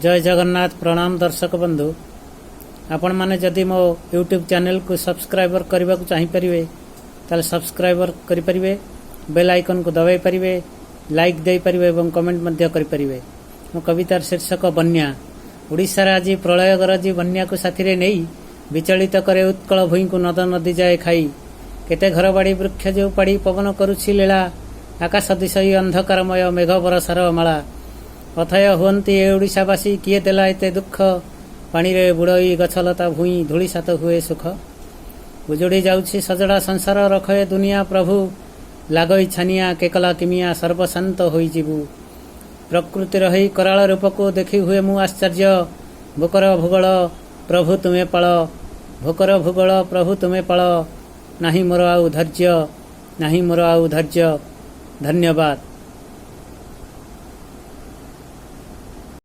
ଜୟ ଜଗନ୍ନାଥ। ପ୍ରଣାମ ଦର୍ଶକ ବନ୍ଧୁ। ଆପଣମାନେ ଯଦି ମୋ ୟୁଟ୍ୟୁବ୍ ଚ୍ୟାନେଲକୁ ସବସ୍କ୍ରାଇବର କରିବାକୁ ଚାହିଁପାରିବେ, ତାହେଲେ ସବସ୍କ୍ରାଇବର କରିପାରିବେ, ବେଲ୍ ଆଇକନ୍କୁ ଦବାଇ ପାରିବେ, ଲାଇକ୍ ଦେଇପାରିବେ ଏବଂ କମେଣ୍ଟ ମଧ୍ୟ କରିପାରିବେ। ମୋ କବିତାର ଶୀର୍ଷକ ବନ୍ୟା। ଓଡ଼ିଶାରେ ଆଜି ପ୍ରଳୟ ଗରଜି ବନ୍ୟାକୁ ସାଥିରେ ନେଇ ବିଚଳିତ କରେ ଉତ୍କଳ ଭୂଇଁକୁ, ନଦ ନଦୀ ଯାଏ ଖାଇ। କେତେ ଘରବାଡ଼ି ବୃକ୍ଷ ଯେ ଉପାଡ଼ି ପବନ କରୁଛି ଲୀଳା, ଆକାଶ ଦିଶଇ ଅନ୍ଧକାରମୟ ମେଘ ବରଷାର ମାଳା। ଅଥୟ ହୁଅନ୍ତି ଏ ଓଡ଼ିଶାବାସୀ, କିଏ ଦେଲା ଏତେ ଦୁଃଖ? ପାଣିରେ ବୁଡ଼ଇ ଗଛଲତା ଭୂଇଁ ଧୂଳିସାତ ହୁଏ ସୁଖ। ଉଜୁଡ଼ି ଯାଉଛି ସଜଡ଼ା ସଂସାର, ରଖ ଏ ଦୁନିଆ ପ୍ରଭୁ। ଲାଗଇ ଛାନିଆ କେକଲା କିମିଆ, ସର୍ବଶାନ୍ତ ହୋଇଯିବୁ। ପ୍ରକୃତିର ଏହି କରାଳ ରୂପକୁ ଦେଖି ହୁଏ ମୁଁ ଆଶ୍ଚର୍ଯ୍ୟ। ଭୋକର ଭୂଗୋଳ ପ୍ରଭୁ ତୁମେ ପାଳ, ଭୋକର ଭୂଗୋଳ ପ୍ରଭୁ ତୁମେ ପାଳ। ନାହିଁ ମୋର ଆଉ ଧୈର୍ଯ୍ୟ, ନାହିଁ ମୋର ଆଉ ଧୈର୍ଯ୍ୟ। ଧନ୍ୟବାଦ।